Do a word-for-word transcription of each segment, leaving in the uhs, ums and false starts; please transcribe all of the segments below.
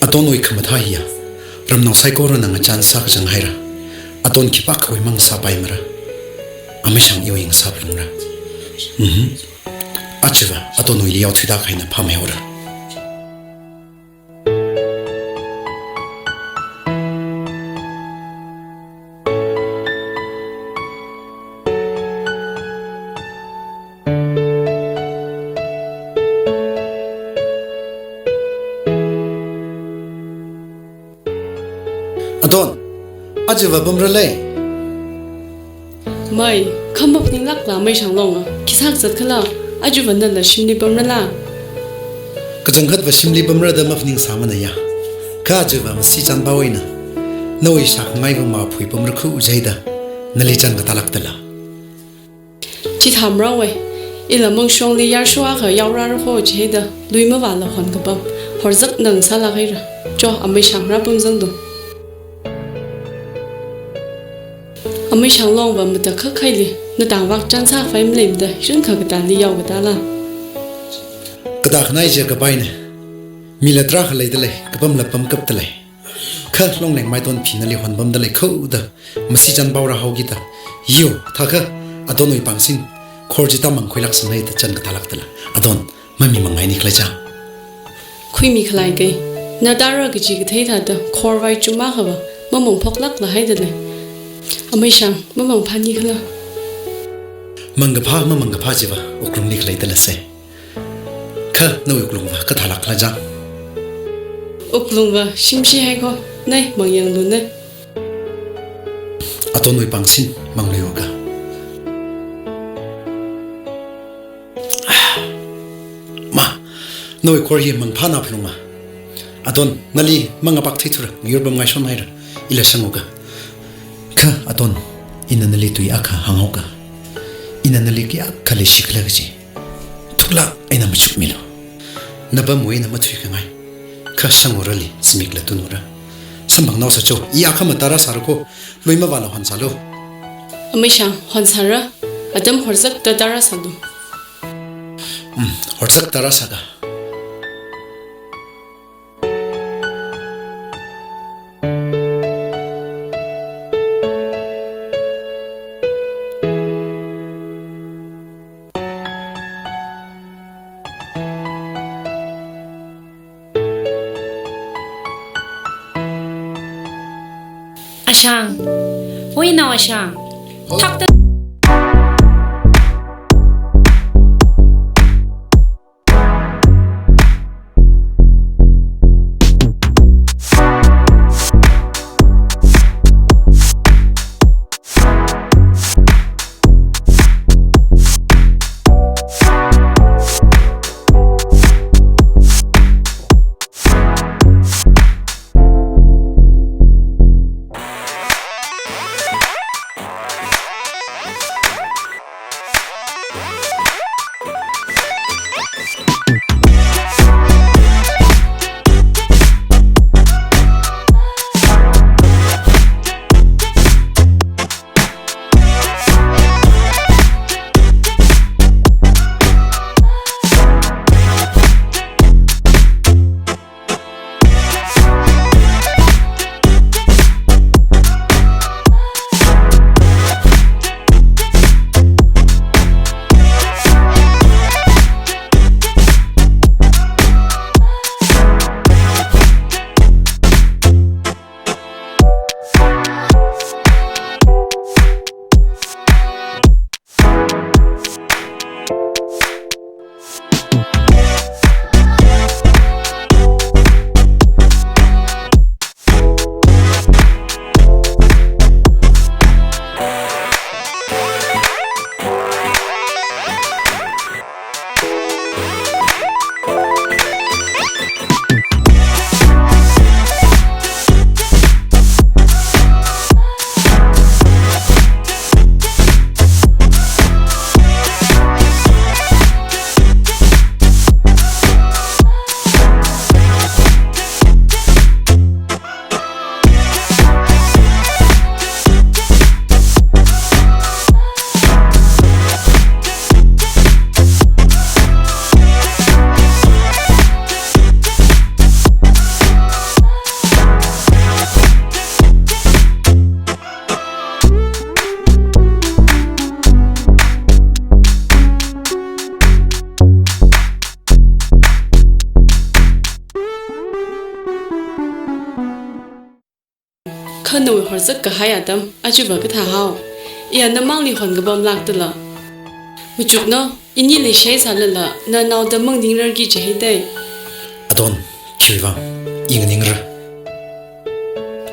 Atonwui khamathā hiya ramnao saikorana ngachān sākazang haira. Aton khipākhawui mang sāpaimara. Ameishang iwui ngasāphalungra. Mhm. Achiva Atonwuili yaothuida kahaina phāmeihaora. Aton, achiva pamralei. Mai, kha maphaninglākla Meishanglonga. Khi sākazat khala, achiva nala shimli pamrala? Kachangkhatva shimli pamra da maphaningsāmana ya. Kha achiva masi chānpao eina nawui shākhangaiva maphui pamra khu jida, nali chān katālākdala? Chithāmrao e, ila mangshongli yarsho akha yaorāra kho jihaida, lui mavāla hon kapam horzakna ngasālāk haira. Cho, Ameishang rāpamzanglu. Ameishanglongva matakhak khaili, natang vak chān sākhavai maleimada, ringkha katāli yao katāla? Katā khanai jir kapaina. Mila tarākha leidalei, kapamla pamkapdalei. Kha Longleng Maiton phi nali honpamdalei kho da masi chānpaora haokida. Yo, thākha Atonwui pāngsin khor chi tamang khuilāksanghaida chān katālākdala? Aton, mamimangaini khala cha? Khuimi khalei kai. Na tara kaji kathei thāda khor vaichum akhava mamangphoklākla haidalei. Ameishang, mamangphāni khala? Mangkaphā mamangkaphā chiva wuklungli khaleidalase. Kha nawui wuklungva kathālāk khala cha? Wuklungva shimshi hai kho, nai mangyanglu nai. Atonwui pāngsin mangluiuka. Ma, nawui khor hi mangphāna phalunga. Aton, nali mangapāk theithura, ngayur pamngaishon haira, ila sanguka. Kha Aton, ina nali tui akha hānghaoka. Ina nali kayākha leishi khala kaji thuklāk eina machukmilu. Napamwui eina mathuikhangai. Kha sangurali zimikla tunura. Samphangnao sācho, i akha matara sāra kho, lui mavāla honsālu. Ameishang, honsāra, atam horzakta tara sālu. Mm, horzakta tara sāka. Ashang. Oi, nao Ashang. Thakta. Kha nawui horzak kahai atam, ajava kathāhao. Iya namangli hon kapamlāk tala. Machukna, ini leishisālala, nanaoda mangningrar ki jihaidai. Aton, khiwuivang, i nganingra.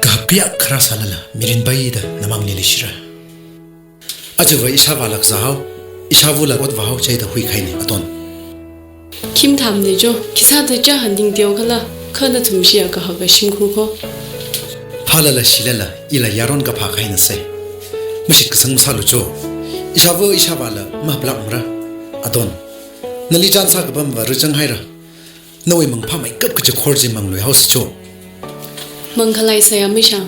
Kahap kayākha rāsālala, mirin paida namangli leishira. Ajava ishāvā lakzahao, ishāvula otvahao chida huikahaina, Aton. Khim tham ne jo, khisāda cha haning teo khala, kha nathum shiya kahaka shimkhur kho. Phālala shilala, ila yaron kaphā kahaina sai. Mashit kasang masālu jo. Ishāva ishāvāla, mahaplākmara. Aton. Nali chān sākapamva rachang haira. Nawui mangphāmeikap kaji khor chi mangluihaosa jo. Mangkhalei sai Ameishang.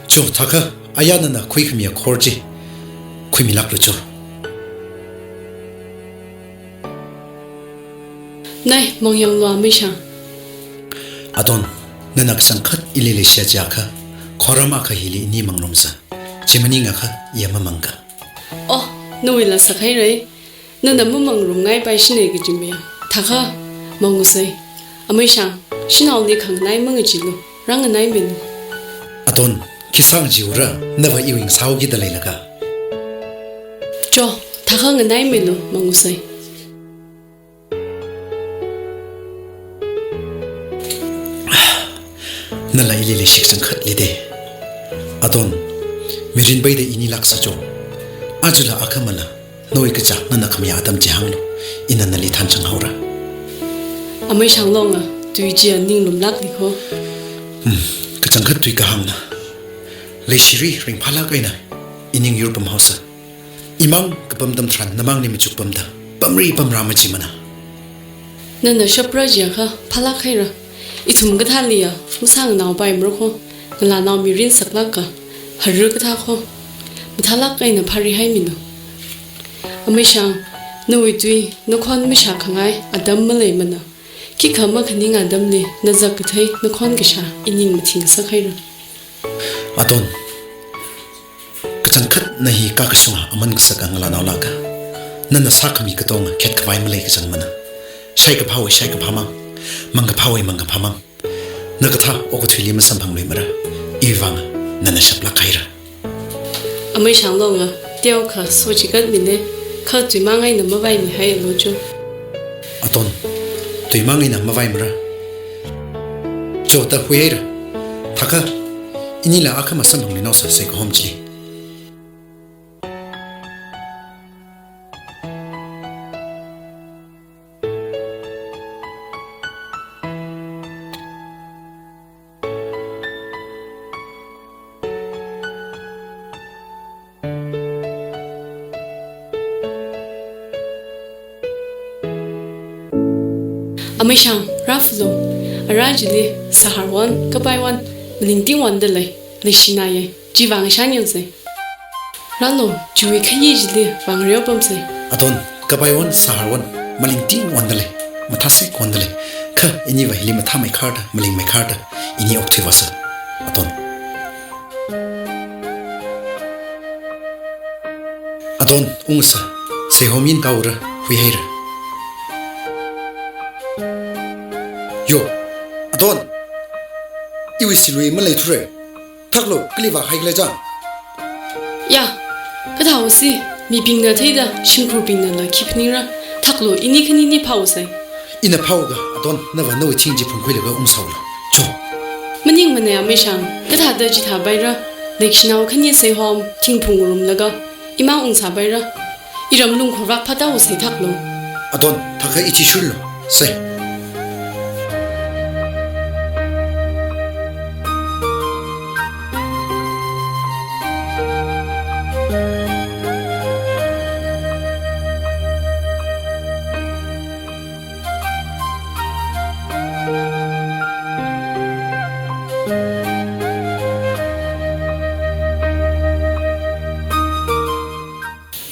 Jo, thākha, aya nana khuikhamiya khor chi. Khuimilāklu jo. Nai, mangyanglu Ameishang. Aton, nana kachangkhat ili leishiya jiakha, khoram akha hili ini mangrumsa. Chi maningakha, iya mamangka. Oh, nawuila sakhaira. Nana mamangrumngai paishina kaji miya. Thākha, mangu sai. Ameishang, shanaoli khanganai mangacheelu, rānganai milu. Aton, khi sāngacheeura, nava iwui ngasāhaokida leilaka. Jo, thākha nganai milu, mangu sai. Nala ili leishi kachangkhat leida. Aton, mirin paida ini lāksa jo. Ajala akhamala, nawui kachā nana khamiya atam chi hānglu, ina nali thanchang haora. Ameishang Longa, tui chiya ninglumlākli kho. Hmm, kachangkhat tui kahāngna. Leishiri ringphālāk eina, i ningyur pamhaosa. Imang kapam atam tharan namangli machuk pamda, pamri pamra machimana. Nana shapra jiakha, phālāk haira. Ithum kathāliya, masānganao paimara kho, ngalānao mirin saklāka, haru kathā kho, mathālāk eina phāri haimina. Ameishang, nawui tui, nakhon mashākhangai, atam maleimana. Khikha makhaning atamli, nazak kathei, nakhon kashā, ining mathing sakhaira. Aton, kachangkhat na hi kakashunga aman kasaka ngalānao lāka. Nana sākhami katonga khetkhavai malei kachangmana. Shaikaphāwui shaikaphāmang, mangkaphāwui mangkaphāmang. Na kathā okathuili masamphangluimara, iwuivang nana shaplāk haira. Ameishang Longa, teokha sochikatmina, kha tuimang eina mavaimihaialu jo. Aton, tuimang eina mavaimara. Jo, ta huihaira. Thākha, inila akhama samphangluinaosa saikahom chi. Ameishang, rāfalo, ara chili, sahar won, kapai won, malingting wonda lei, leishinaye, chi vāngashan yangsei. Rālo, chiwui khayi chili vāngareo pamsei. Aton, kapai won, sahar won, malingting wonda lei, mathāsek wonda lei. Kha, iniva hili mathāmeikharda, malingmeikharda, ini okthuivāsa. Aton. Aton, ungsa, seihom yin kaura, huihaira. Yo, Aton, iwui silui maleithura. Thaklo, kali vāhai khala chang. Ya, kathāhaosi, mibingna theida, shimkhurbingnala khi phaningra. Thaklo, ini khanini phāhaosei. Ina phāhaoka, Aton, nava nawui thing chi phungkhuilaga ungsāhaolo. Cho. Maningmana Ameishang, kathāda chithāpaira, leishinao khani seihom, thing phungrumlaga, imang ungsāpaira. Iram lungkhurak phātāhaosei thaklo. Aton, thakha ithi shurlo, sei.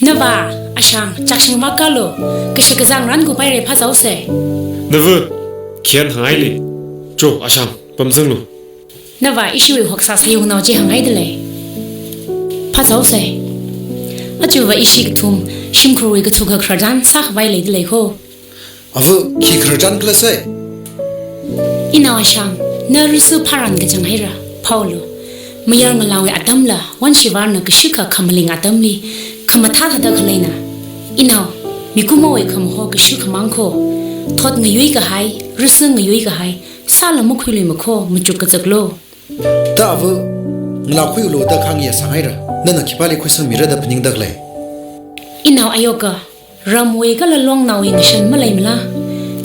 Nava, Ashang, chakshing makalo, kashakazang ran kupaire phāzaosei. Nava, khian hangaili. Cho, Ashang, pamzanglu. Nava, ishiwui hoksā sayungnao chi hangaidalei. Phāzaosei. Achuva ishi kathum, shimkhurwui kathuka khararchan sākhavai leidalei kho. Ava, khi khararchan khala sei? Inao Ashang, na rusu pharan kachang haira, phāhaolo. Mayar ngalāwui atamla, Wanshivarna kashikha khamaling atamli, khamathā thāda khaleina. Inao, mikumowui khamaho kashu khamang kho, thot ngayui kahai, rusu ngayui kahai, sāla makhuilui makho, machuk kazaklo. Da ava, ngalā khuilu da khangi ya sāngaira, nana khipāli khuisangmira da phaningda khalei. Inao ayoka, ramwui kala longnaowui ngashan maleimala,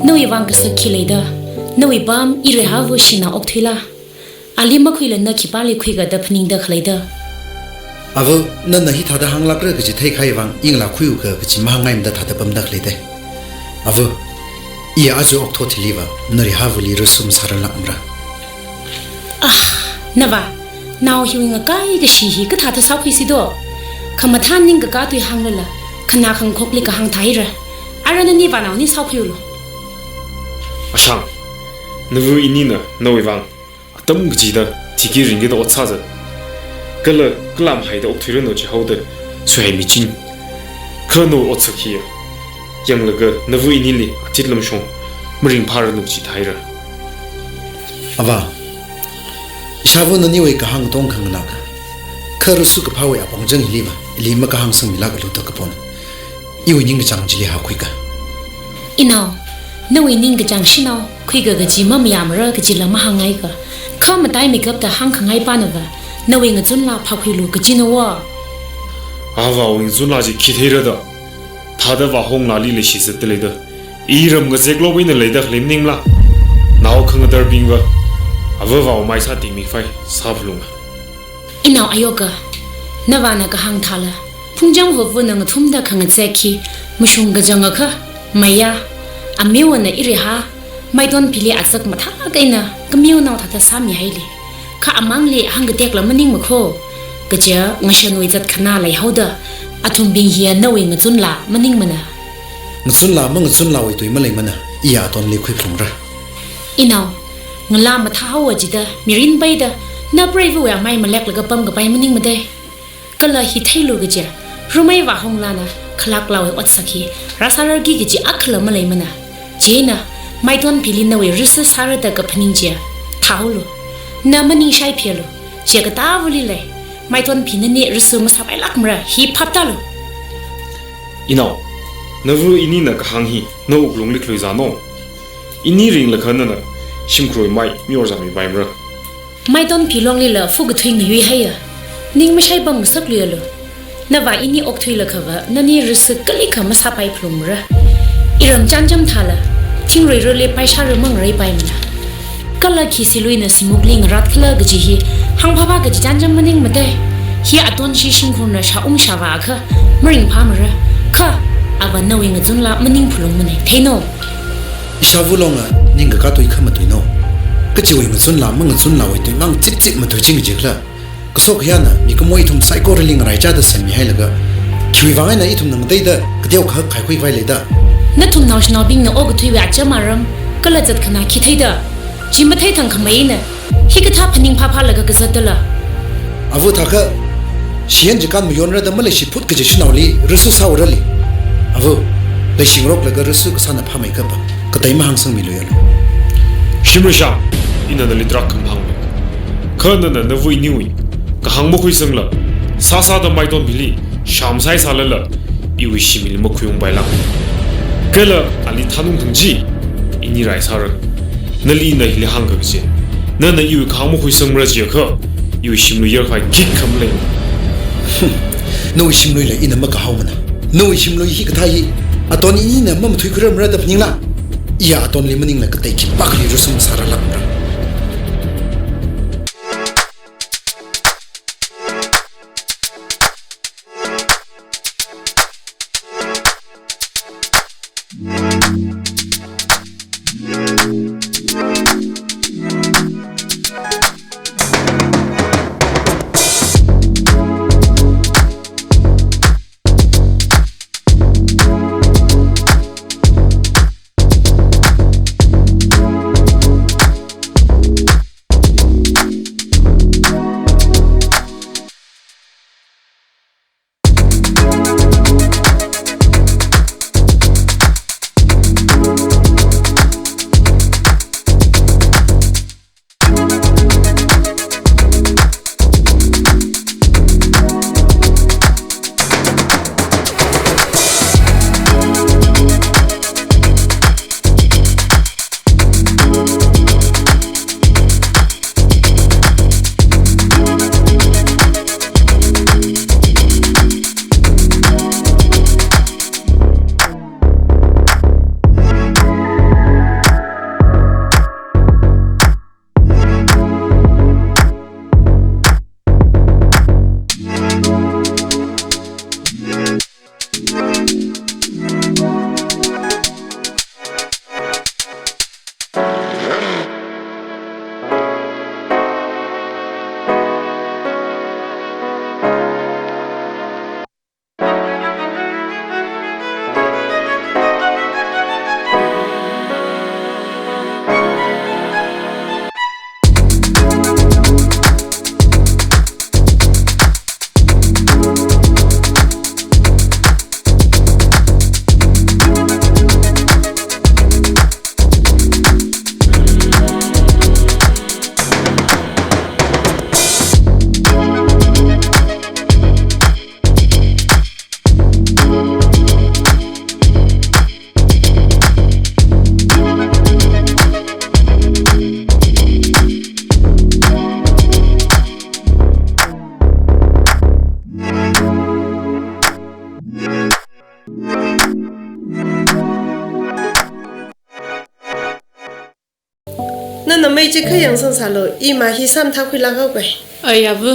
nawui vang kasak khi leida, nawui pam irihāva shina okthuila. Ali makhuila na khipāli khuiga da phaningda khaleida. Ava, nana hithāda hānglākra kaji theikahai vang, i ngalā khuiuka kaji mahāngngaimada thāda pamda khaleida. Ava, i aja okthuthiliva, narihāvali rusu masāralākmara. Ah, nava, nao hiwui ngakai kashi hi kathāda sākhuisi do. Khamathā ningkakā tui hānglala, khanā khangkhokli kahāng thāhaira. Ara nani vānaoni sākhuiulu. Ashang, nava inina nawui vang atam kachida thiki ringkida ot sāza. Kala kalam haida okthuiranu jihaoda suihai miching. Kha nawui otsak hiya yanglaga nava inili atit lamshong maringphāranu kaji thāhaira. Ava, ishāva naniwui kahāng tong khanganāka. Kha rusu kaphāwui apong chang hiliva, ili makahāng sangmilākalu da kapona. Iwui ningkachāng chili hākhuika. Inao, nawui ningkachāng shinao, khuika kaji mamayāmara kajila mahāngngaika. Kha mataimeikapta hāngkhangai panava, nawui ngachunla phākhuilu kajina wa. Avawui ngachunla chi khi theira da. Thāda vāhonglāli leishi zatda leida. Iram ngazeklo wui na leida khalei maningla. Nao khangatarbingva, avavawui maisa tingmikhavai sāphalunga. Inao ayoka, navāna kahāng thāla, phungcham hopvana ngathumda khangazek hi, mashung kachangakha, maya, ameowana irihā, Maitonphili azak mathālāk eina, kameonao thāda sāmihaili. Kha amangli hāngkatekla maningmakho, kaja ngashanwui zatkhanā leihaoda, athumbing hiya nawui ngachunla maningmana. Ngachunla mangachunlawui tui maleimana, iya atonli khuiphalungra. Inao, ngalā mathāhaowa jida, mirin paida, na preiva̱wui amai maleklaga pamkapai maningmada. Kala hi theilu kaja, rumai vāhonglāna, khalāklawui otsak hi, rāsārarki kaji akhala maleimana. Chieina, Maitonphili nawui rusu sāra da kaphaning chiya, thāhaolu. Na maningshai phialu, chiya katāvali lei, Maitonphi nani rusu masāpailākmara, hi phaptālu. Inao, nava inina kahāng hi, na wuklungli khaluizāno. Ini ringlakha nana, shimkhurwui mai, mior zāmipaimara. Maitonphi longlila fu kathui ngayuihaiya. Ning mashai pamngasakluialu. Nava ini okthuilakhava, nani rusu kalikha masāpaiphalungmara. Iram chānjam thāla, thingruirali paisāra mangareipaimana. Kala khi siluina simukli ngaratkhala kaji hi, hāngphāphā kaji chānjam maningmada. Hi atonshi shimkhurna shāung shāvāakha, maringphāmara. Kha, ava nawui ngachunla maningphalungmana, theino. Ishāva longa ningkakā tui khamatuino. Kachiwui ngachunla mangachunlawui tuimang chipchip matuiching jikhala. Kasokhayāna mikumo ithum saikorali ngaraichāda semmihailaga, khiwui vang eina ithumna ngateida kateokha khaikhuikhavai leida. Nathum naoshinaobingna okathuiwui acham aram, kala zatkhanā khi theida. Chi matheithang khameina, hikathā phaning phāphālaga kazatdala. Ava thākha, shiyan jikan mayonra da maleishi phut kaji shanaoli, rusu sāurali. Ava, leishingaroklaga rusu kasāna phāmeikapa, katei mahāngsangmiluialu. Shimrishang, ina nali tarākha mahānglu. Kha nana nava iniwui kahāng makhuisangla, sāsāda Maitonphili, sham saisālala, iwui shimli makhuiungpailāk. Kala ali thanungthang chi, ini raisāra. Nali ina hili hāngkakchi. Nana iwui kahāng makhuisangmara chiakha, iwui shimlui yarkhavai khikha malei. Hmm. Nawui shimluila ina makahaomana. Nawui shimlui hikathā hi, aton inina mamathuikhuiramara da phaningla. Iya atonli maningla katei khipākhali rusu masāralākmara. Ai, chi kha yangsang sālu, ima hi sāmathākhuilāk haowa. Ai, ava.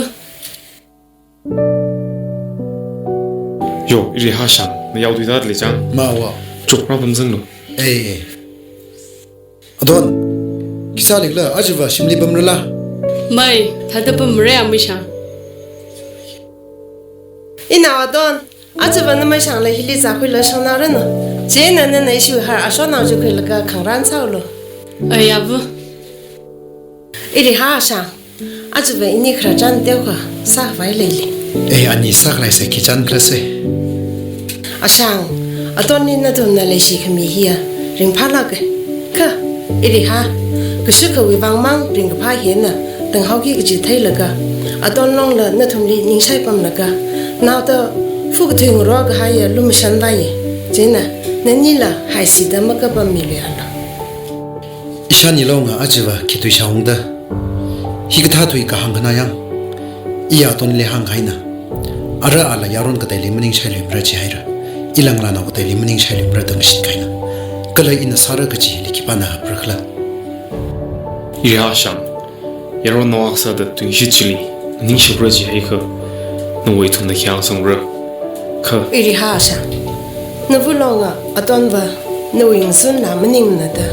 Yo, Iriha Shang, na yaothuida lei chang. Mawa. Chuk, rāpamzanglu. Ei, ei. Adon, khi sālikhala, ajava shimli pamrala? Mai, thāda pamra, amei Shang. Inao Adon, ajava namei Shangla hili zākhuilaga shangnaoranu. Chieina nana ishiwui har ashonao chi khuilaga khangarān sālu. Ai, ava. Iriha Shang, ajava ini khararchan teokha sākhavai leili. Ei, ani sākhalaisai, khi chān khala sai. Ashang, Adonli nathumna leishikhami hiya ringphālāka. Kha, Iriha, kashukhawui vāngmang ringkaphā hina tānghaoki kaji theilaga, Adon longla nathumli ningshai pamlaga, naoda fu kathui ngarokahaiya lumashanvai. Chieina, nanila haisida makapammilu yālu. Ishāni longa ajava khi tui shāungda. Hikathā tui kahāng khana yang. Iya Adonli hāngkahaina. Ara ala yaron kateili maningshailuimara jihaira. Ilanglānao kateili maningshailuimara da ngashinkahaina. Kala ina sāra kajili khipāna hapra khala? Iriha Shang, yaronnao akha sāda tuingashit chili maningshapra jihaikha, nawui ithumna khi yangsangra. Kha. Iriha Shang, nava longa Adonva nawui ngasunla maningmana da,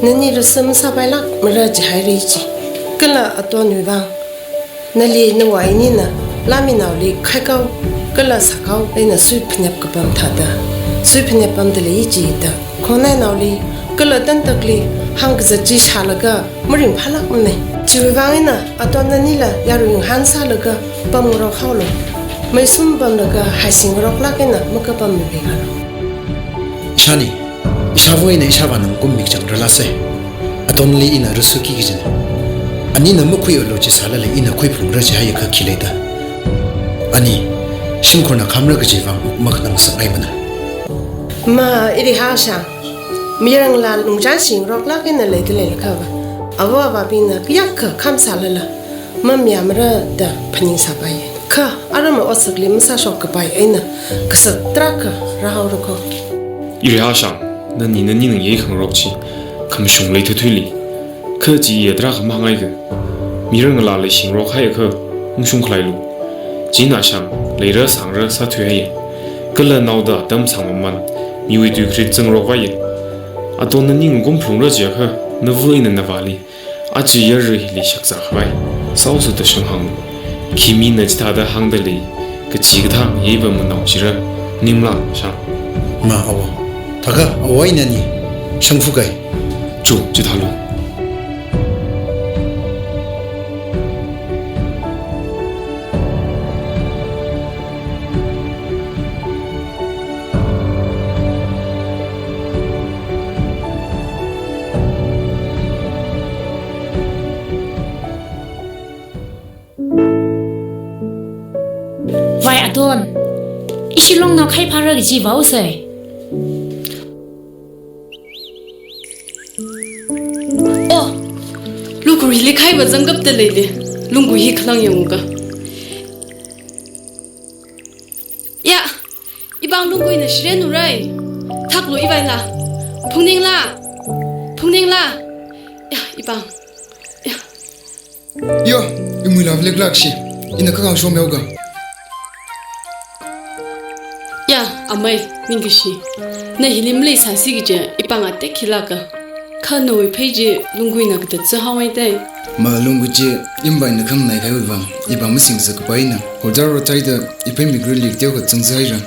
nani rusu masāpailākmara jihaira chi. Kala Adonwui vāng, nali nawui nina lāminaoli khaikao kala sākao eina suiphanep kapam thāda, suiphanep pamda lei chi da, khongnainaoli kala tantakli hāngkazat chi shālaga maringphālākmana. Chiwui vāng eina Adon nanila yarui ngahān sālaga pamngarok haolu. Meisum pamlaga haisi ngaroklāk eina makapammilu yālu. Ishāni, ishāva eina ishāvāna makum mikchang rāla sai. Adonli ina rusuki kajina. Anina makhuialu chi sālala ina khuiphungra jihaiakha khi leida? Ani, shimkhurna khamra kaji vāng wuk makhanang sāngaimana. Ma, Iriha Shang, mayarngalā lungchān shingaroklāk eina leida leilakhava, āva āvābingna kayākha kham sālala mamayāmara da phaning sāpai. Kha aram otsakli masāshok kapai eina kasak tarākha rāhaora kho. Iriha Shang, nani nani nang yei khangarok chi khamashung leithuithuili. Kha chiya tarākha mahāngngaika. Mayarngalāli shingarokhaiakha ungshung khalailu. China Shang, leira sāngra sāthuihaiya. Kala naoda atam sāngmaman miwui tui kharit zangrokvaiya. Adon nani ngakum phalungra jiakha, nava eina navāli aja yara hili shakzā khavai saosa da shanghānglu. Khi mina chithāda hāngda lei, kachikathā yeiva manao chira, ningla Shang. Ma āva. Thākha āva eina ani shangphukai. Chu, chithālu. Vai Adon, ishi longnao khai phāra kaji vāusai. Oh, lungguili khaiva zangkapta leili. Lunggui hi khalang yangungka. Ya, ipāng lungguina shiren urai. Thaklu ivaila. Phungningla. Phungningla. Ya, ipāng. Ya. Yo, imuila vlek lakshi. Ina kakang shomyao ga. Ya, amei, ningkashi. Na hili maleisāsi kaja, ipāng atek khilaka. Kha nawui phei chi lungguina katat zahaowa dai. Ma lunggui chi, imbai na khangnai khaiwui vāng, ipāng masingsa kapaina. Hojar rotaida, iphei mikrili teokha zangzaira.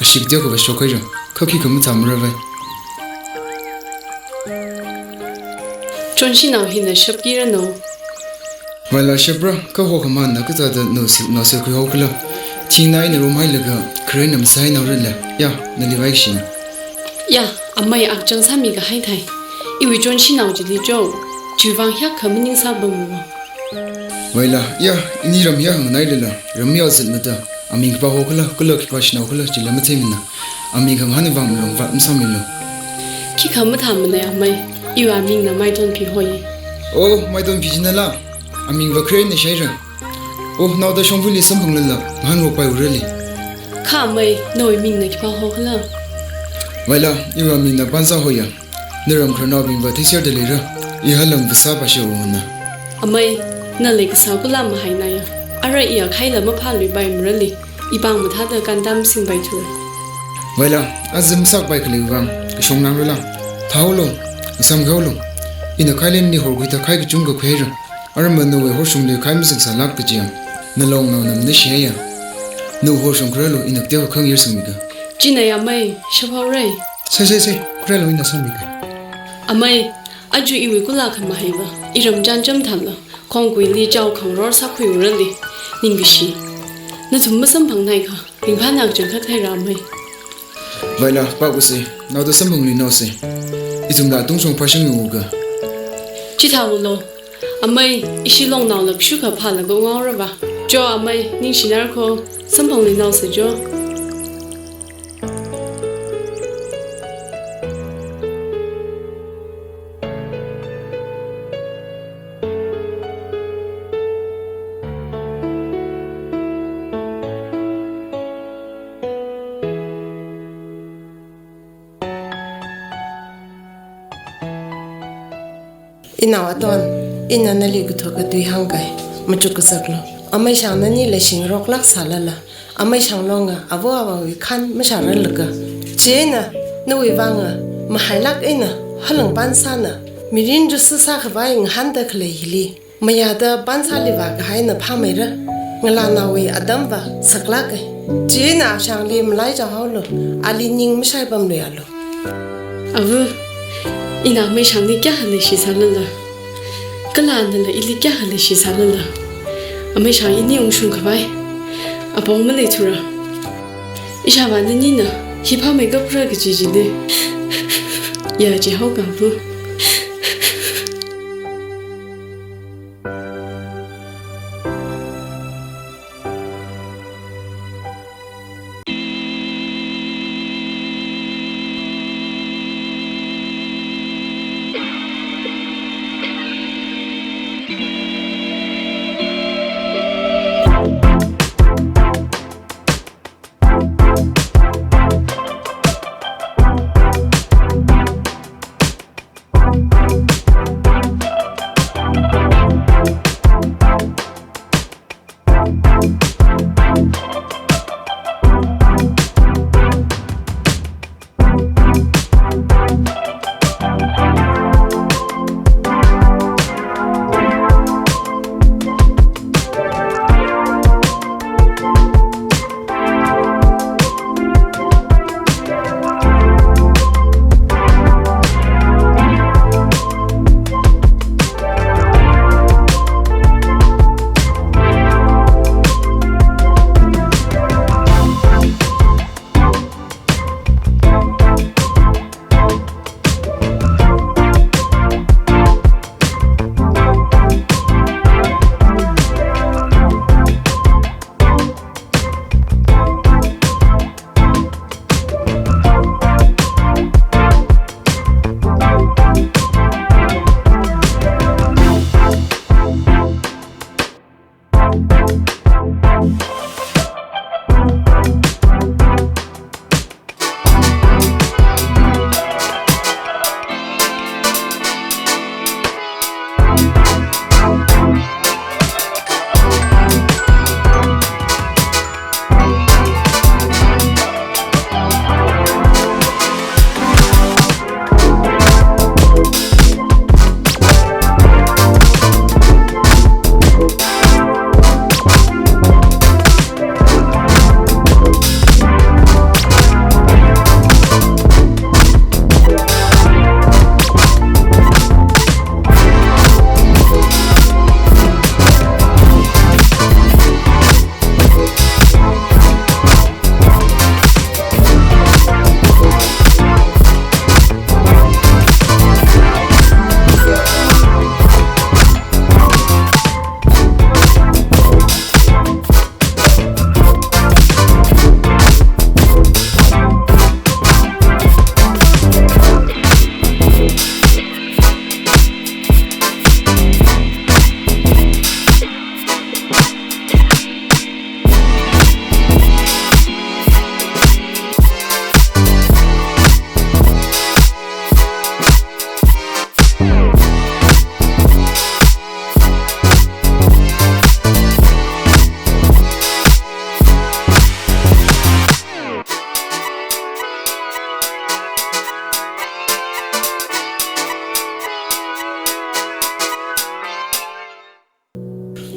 Ashik teokha vāshokhaira. Kha khikha mathāmara vai. Chonshinao hina shapkiranu. Vaila shapra, kha hokhamana kathāda naosil, naosil khuihao khala. Thingnai na romhailaga, kharei namsai naorala. Ya, nali vaikashina. Ya, amei akchang sāmi kahai thai. Iwui chonshinao chili cho, chiwui vāng hiyākha maningsā pamwa. Vaila, ya, ini ram hiyākha nganailala, ram hiyā zatmada. Aming khipā hokhala, kala khipā shanao khala, chila matheimana. Aming khangahān vāng malung vāt masāmilu. Khikha mathāmana amei, iwui amingna Maidonphi hoi. Oh, Maidonphi jinala. Amingva kharei na shaira. Oh, naoda shongfali samphangla, ngahānrokpai urali. Kha amei, nawui mingna khipā hokhala? Vaila, iwui amingna Pansā hoya. Na ram khararnaobingva theiserda leira. I halam vasā pāshirungna. Amei, na leikasā kula mahainaya. Ara iya khaila maphāluipai marali. Ipāng mathāda kandam singpai thura. Vaila, azim sakpai khalei vang, kashong nang rula. Thaolo, ngasam gaolo. Ina khailin ni horkhuida khai kachungkha khuira. Arma nawui horshungli khai mazangsālāk kajiya. Nalongnao nam nashiyaya. Nawui horshung kharālo ina kateokha khangayar sangmika. Chinaya amei, shaphaorai. Sai, sai, sai, kharālo ina sangmika. Amei, aja iwui kula khamahaiva, iram chānjam thanla, khongkuili chao khangaror sākhuiurali, ningkashi. Nathum masamphangnaikha, ringphāna kachangkhat haira amei. Vaila, pākhusi, naoda samphangluinaosi. Ithumla tungshong phāshang yunguka. Chithāulo, amei, ishi longnaola kashukha phālaga ungngaorava. Jo amei, ningshinarko, samphangluinaosa jo. Inao Aton, ina nali kathuka tui hāngkai, machuk kazaklo. Ameishang nani leishingaroklāk sālala, ameishang longa avo avāwui khan mashārarlaka. Chieina, nawui vanga, mahailāk eina, halang pansāna, mirin jusu sākhavai ngahānda khalei hili. Mayāda pansāli vākahaina phāmeira, ngalānaowui atamva saklāka. Chieina ashangli malaichao haolo, ali ning mashaipamluialu. Ava, ina ameishangli kayākha leishi sālala, kala nala ili kayākha leishi sālala, ameishang ini ungshungkhavai apong maleithura. Ishāvā nanina hi phāmeikapra kaji chili ya jihaoka ava.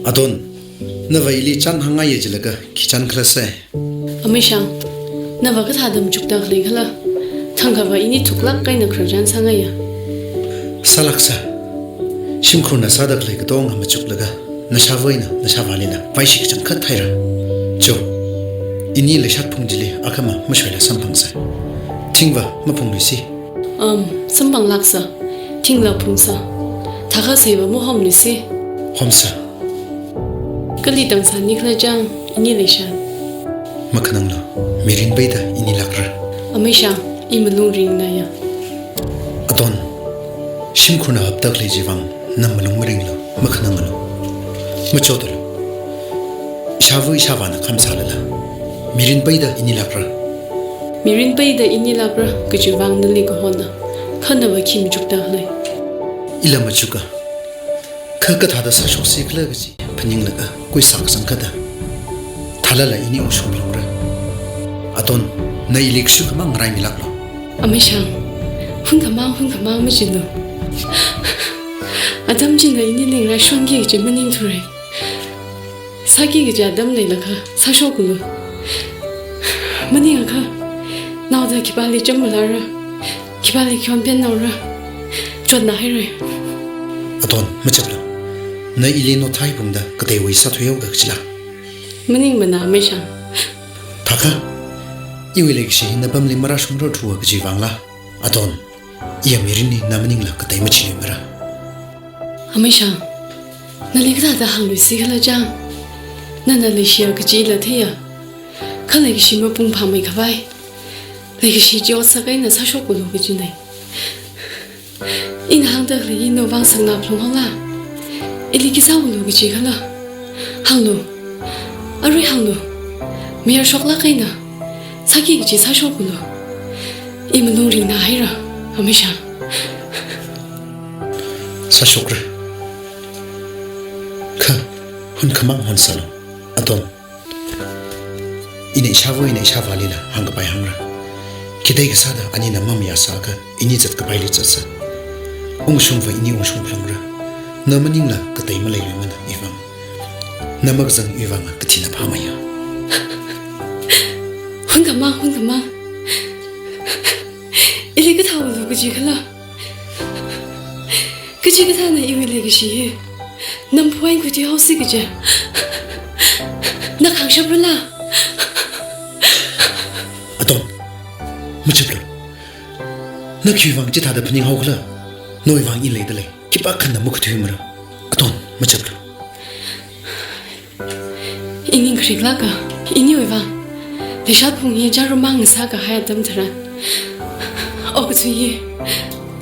Aton, nava ili chānhāngngaiya jilaga khi chān khala sai? Ameishang, nava kathāda machukda khalei khala? Thangkhava ini thuklāk eina khararchān sāngaiya. Sālāksa. Shimkhurna sāda khalei katonga machuklaga, nashāva eina nashāvālila vaishi kachangkhat thaira. Cho, ini leishat phung chili akhama mashoila samphangsa. Thingva maphungluisi. Am, samphanglāksa. Thingla phungsa. Thākha seiva mahomluisi. Homsa. Kali tangsāni khala chang, ini leishat? Makhananglu, mirin peida ini lākra. Ameishang, i malung ringnaya. Aton, shimkhurna hapda khalei chivang, na malung maringlu, makhananglu. Machodalu. Ishāva ishāvāna kham sālala, mirin peida ini lākra. Mirin peida ini lākra, kajiwui vang nali kahona. Kha nava khi machukda khalei? Ila machuka. Kha kathāda sāshoksi khala kaji phaninglaga kuisa kachangkhatta. Thālala ini ungshung phalungra. Aton, na ili kashuk khamang ngaraimilāklu. Ameishang, hunkhamang, hunkhamang machilu. Atam china inili ngarāishonki kaji maningthura. Sāki kaji atam leilakha, sāshoklu. Maningakha, naoda khipāli cham malāra, khipāli khayonpen naora, chotna haira. Aton, machaplu. Na ili nothai pungda kateiwui sāthuihaoga kajila? Maningmana, Ameishang. Thākha, iwui leikashi hi napamli marāshungrarthua kajiwui vangla? Aton, iya mirinli na maningla katei machiluimara. Ameishang, nali kathāda hāngluisi khala chang? Nana leishiya kajila theiya. Kha leikashi mapung phāmeikhavai, leikashi chi otsak eina sāshokulu kajina. Ina hāngda khalei hi nawui vang sakna phalung haola? Ili khi sāulu kaji khala? Hānglu. Arui hānglu. Mayar shoklāk eina sāki kaji sāshokulu. I malung ringna haira, Ameishang. Sāshokra. Kha, hunkhamang honsālu. Aton, ina ishāva eina ishāvālila hāngkapai hāngra. Khidei kasāda anina mamayā sāakha ini zatkapaili zatsa. Ungshungva ini ungshung phalungra. Na maningla katei maleiluimana iwui vang. Na makazang iwui vang kathina phāmeiya. Hunkhamang, hunkhamang. Ili kathāulu kaji khala? Kachikathāna iwui leikashi hi namphu eina khuithuihaosi kaja na khāngshaprala? Aton, machaplu. Na khiwui vang chithāda phaninghaokhala? Nawui vang i leidalei. Khipākha na makhuithuimara. Aton, machaplu. Ining khariklāka, iniwui vang leishat phung hi chārummang sākahai atam tharan, okathui hi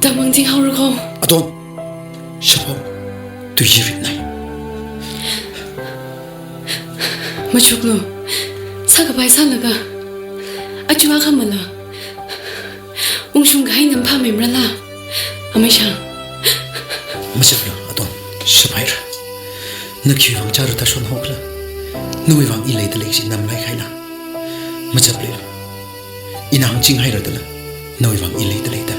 tamang thinghaora kho. Aton, shapao, tui hi ritnai. Machuklu, sākapai sālaga, aja akhamala ungshung kahai nam phāmeimarala, Ameishang? Machaplu, Aton, shapaira. Na khiwui vang chāra tāshonhaokhala? Nawui vang i leidalei chi namlai kahaina. Machaplu. Ina hāngching haira dala, nawui vang i leidalei da.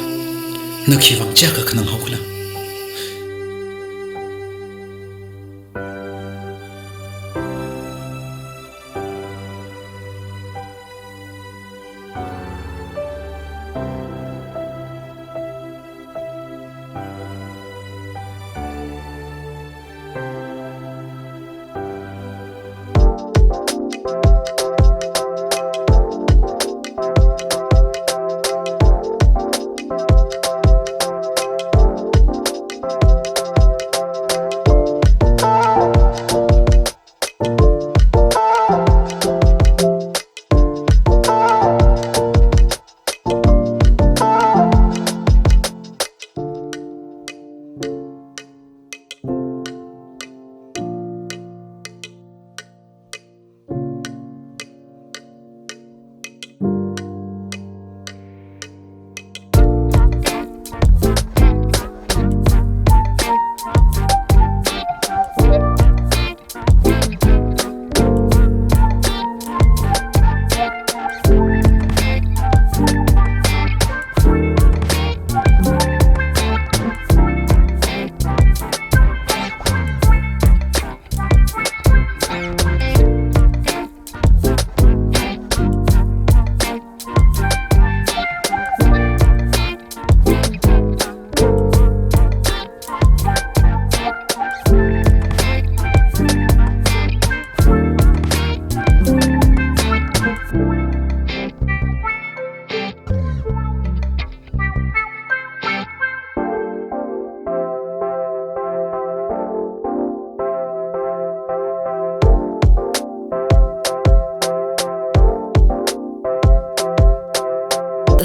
Na khiwui vang chiyākha khananghaokhala?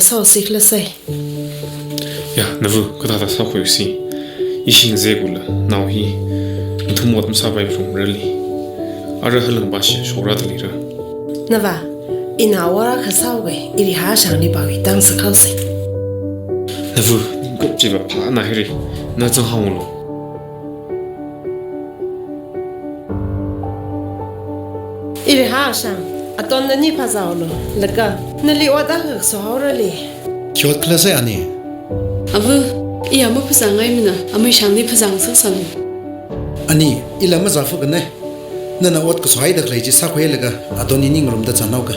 sāsi khala sai. Ya, nava kathāda sākhuisi. Ishi ngazekla nao hi nathum ot masāpai phalungrali. Ara halang bashi shokra dalira. Nava, ina ot akha sāuga, Iriha Shangli pao hi tang sākhuisi. Nava, ningkop chiva phāna hiri, na zanghānglu. Iriha Shang, Aton nani phazālu, laga nali ot akha sāhaorali. Khi ot khala sai ani? Ava, iya maphazāngaimana, Amei Shangli phazāngasaksa. Ani, ila mazāphakanai. Nana ot kasāhaida khalei chi sākhuilaga, Aton ini ngarumda chānhaoga.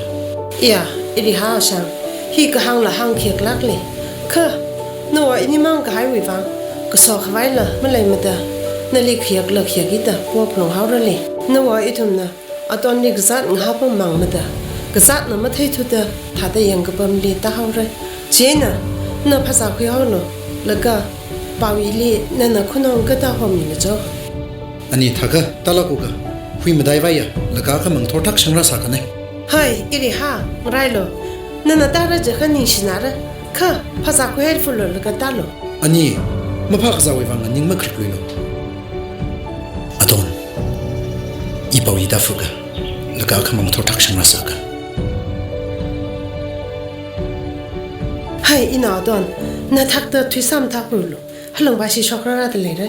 Iya, Iriha Shang, hi kahāngla hāngkhiklākli. Kha, nava ini mangkahaiwui vang, kaso khavaila maleimada, nali khayakla khayakida pao phalunghaorali. Nava ithumna Atonli kazāt ngahāpam mangmada, kazātna matheithuda thāda yangkapamli tāhaora. Chieina, na phazākhuihaolu, laga pao hili nana khunong kathā homina jo. Ani thākha, tālakuga, hui mataivaiya, laga akhamang thorthak shangrāsākanai. Hai, Iriha, ngarailu. Nana tāra jiakha ningshinara. Kha, phazākhuihai fulu laga tālu. Ani, maphākazāwui vang ning makhrik luilu. Aton, i pao hi tāphaga, laga akhamang thorthak shangrāsāka. Hai, inao Aton, na thakta thuisam thakulu. Halang bashi shokrara dalira.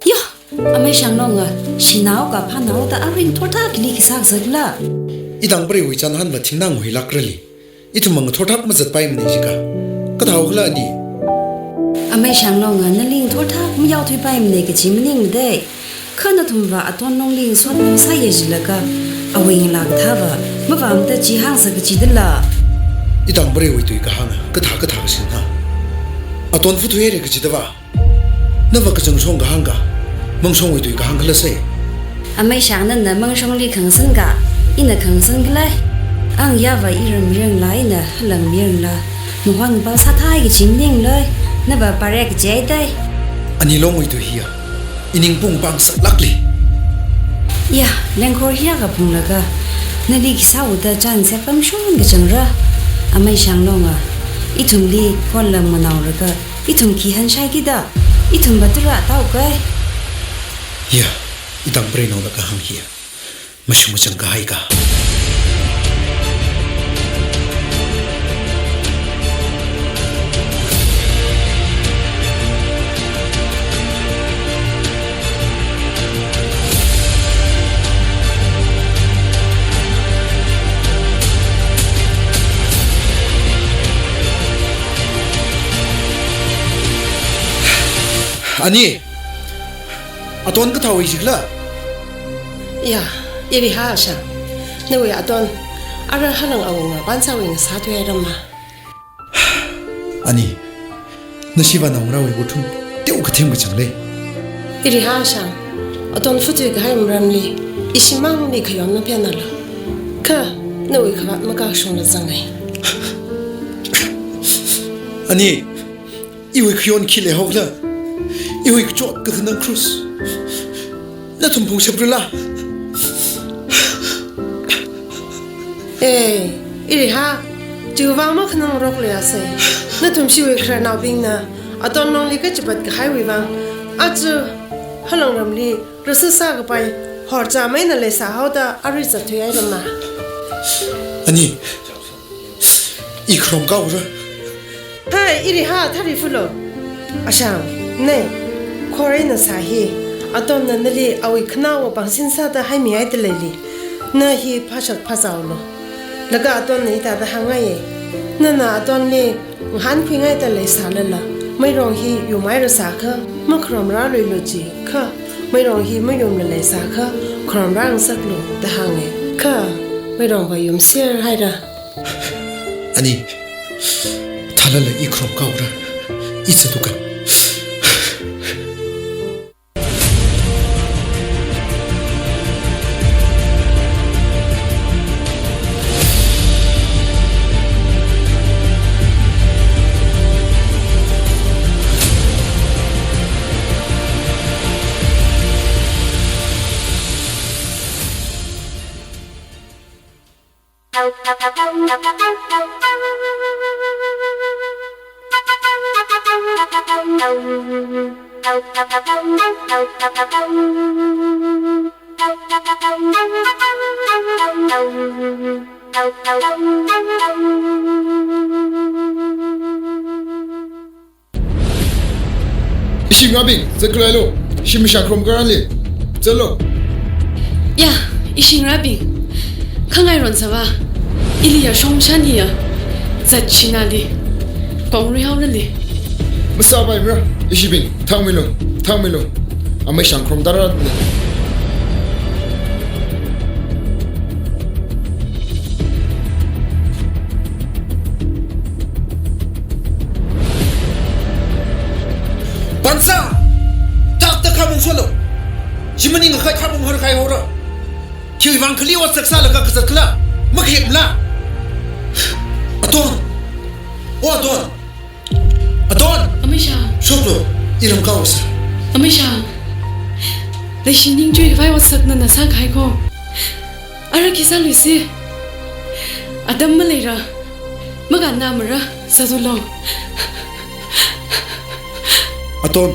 Yo, Amei Shanglonga, shinao ka phanao da aring thorthak li khi sākazakla. Itang preiwui chānhanva thingnā nguilakrali. Ithum mang thorthak mazatpaimana jiakha. Kathāhao khala ani? Amei Shanglonga, nali ngathorthak mayaothuipaimana kachi maningmada. Kha nathumva Aton longli ngasotnao sāya jilaga, awui ngalā kathāva mavāmada chi hāngsa kachidala. Itang preiwui tui kahānga, kathā kathā kashinna. Aton phuthuihaira kachidava. Nava kachangshong kahāngka, Mangshongwui tui kahāng khala sai. Amei Shang nana Mangshongli khangasanka, ina khangasan khala. Ang yava iram miranglā ina halang miranglā. Mahon pao sāthai kachi maningla, nava pare kachi haida. Ani longwui tui hiya, ining pung pangsaklākli. Ya, lengkhor hiya kaphunglaga, nali khi sāuda chān sekpam shon kachangra. Amei Shanglonga, ithumli khonlam nganaolaga, ithum khi hanshai kida, ithumva tura tāukai. Ya, itang preinaoda kahāng hiya mashung machang kahaika. Ani, Aton kathāwui jikhala? Ya, Iriha Shang. Nawui Aton, ara halang awunga, pansāwui ngasāthuihairama. Ani, nashiva naongarāwui wuthum, teo kathem kachang lei. Iriha Shang, Aton phuthui kahai maramli, ishimangli khayon maphenalu. Kha, nawui khavāt makashungla zangai. Ani, iwui khayon khi leihaokhala, iwui kachot kakhanang cross, nathum phungshaprala? Eh, Iriha, chiwui vang makhanangrokluiasei. Nathum shiwui khararnaobingna Aton longli kachipat kahaiwui vang, aja halang ramli rasa sākapai horcham eina leisāhaoda arui zatthuihairama. Ani, i kharom kaora. Hai, Iriha, thari fulo. Ashang, nei, khorei nasa hi, Atonna nali awui khanaowa pangsin sāda haimihaida leili. Na hi phashak phazāulu. Laga Atonna hithāda hāngngaiye. Nana Atonli ngahānkhuingaida leisālala, meirong hi yumhairasakha, makharomrāluilu jiakha, meirong hi mayumla leisakha, kharomrāngasaklu da hānge. Kha, meirongva yumser haira. Ani, thālala i kharom kaora, i zathuka. Ishi ngarābing, zatkhalei lo. Shim shākhrom karanli. Zatlo. Ya, ishi ngarābing. Khangai ron sāva. Ili ya shong shani ya. Zat shinali. Kong ri hao nali. Masāpaimara, ishibing. Thangmilo, thangmilo. Amei shākhrom tarāli. Pansa! Takta khamung solo. Jimani ngakai khamung har kai hora. Khiwui vang kali otsak sālaga kazat khala. Makhemla. Aton. O Aton. Aton. Amei shā. Shoklo. Iram kaosa. Amei shā. Leishi ningchui vai otsakna na sākahai ko. Ara khi sāluisi. Atam maleira. Makanna mara, sāzulo. Aton,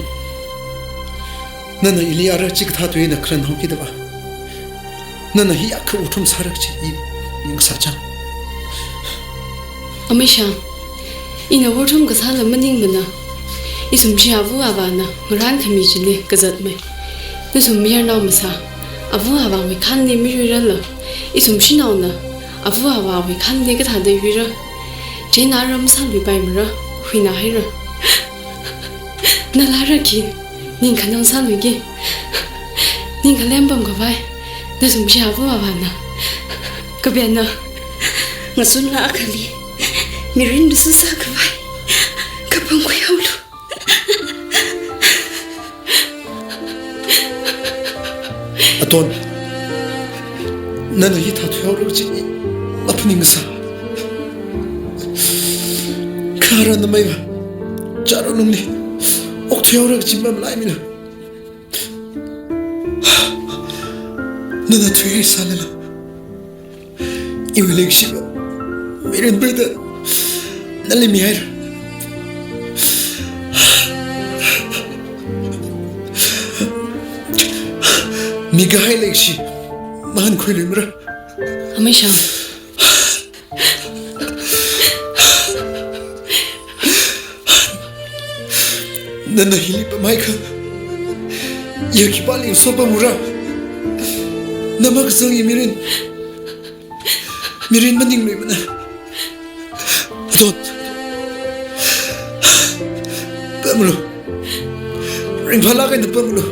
nana ili ara chikathā tuina kharan haokida va. Nana hi akha othum sāra kachi i ningsāchang. Amei shā, ina othum kasāla maningmana. Isumshi ava avāna, ngarān khami chili kazatmei. Nasum mayarnao masā, ava avāwui khanli mayuirala. Isumshinaona, ava avāwui khanli kathāda yuira. Chieina ara masāluipaimara, huinahaira. Nala ara khi, ning khanang sāluiki. Ning khalem pamkhavai, nasumshi ava avāna. Kapiana. Ngasunla akhali, mirin dusu sākhavai. Kapam khuihaolu. Aton, nana hithā thuihaora kachi, aphaning sā. Kharā namei va, chara nungli, okthuihaora kachi mamalaimila. Nana thuihai sālala. Iwui leikashi, mirin preida, nali mihaira. Mikahai leikashi, mahānkhuiluimara. Amei shā. Nana hili pamhaiakha, ya khipāli sopamura. Na makazangwui mirin, mirin maningluimana. Aton. Pamlu. Ringphālāk eina pamlu.